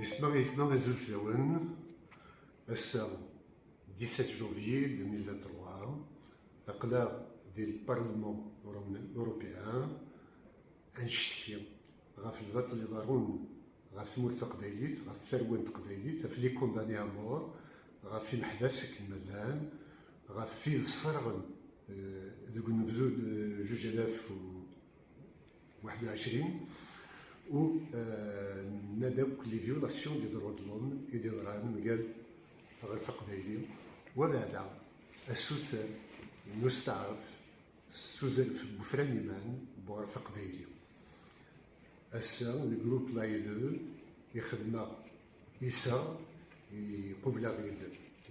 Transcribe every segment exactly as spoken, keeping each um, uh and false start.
Isma, isma, azul fell-awen. Ass-a, dix-sept janvier deux mille vingt-trois, aql-aɣ di le Parlement Euro- Européen, ad ncetki ɣef lbaṭel iḍerrun ɣef tmurt taqbaylit, ɣef tarwa n teqbaylit, ɣef les condamnés à mort, ɣef imeḥbas akken ma llan, ɣef wid sferɣen, eh, deg unebdu n juj alaf u waḥed u ɛecrin, u, eh, nenna-d akk les violations des droits de l'homme i d-iḍran mgal aɣref aqbayli, wa beɛda asuter n usteɛref s uzref n wefran iman n uɣref aqbayli. Ass-a, le groupe l'A L E ixdem-aɣ iseɣ, iqubel-aɣ-id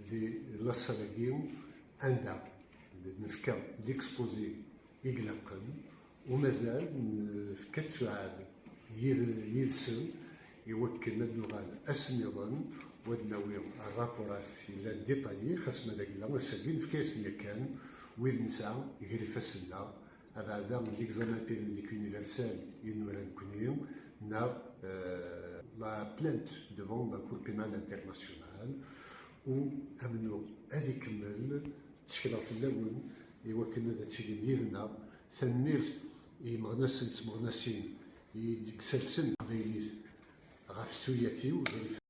di laṣal-agi, anda d-nefka l'exposé i ilaqen, u mazal nefka ttuɛad yid- yid-sen i wakken ad nuɣal ass nniḍen, u ad nawi rrapurat yellan détaillé, xas ma d agla ass-agi nefka-yasen yakan wid nesɛa gar ifassen-nneɣ, abeɛda l'examen périodique universel i nura nekni, neɣ, euh, la plainte devant la Cour pénale internationale, u amennuɣ ad ikemmel. Ttekleɣ fell-awen i wakken ad tilim yid-neɣ. Tanemmirt i yimeɣnasen d tmeɣnasin i d-isersen taqbaylit ɣef tuyat-iw,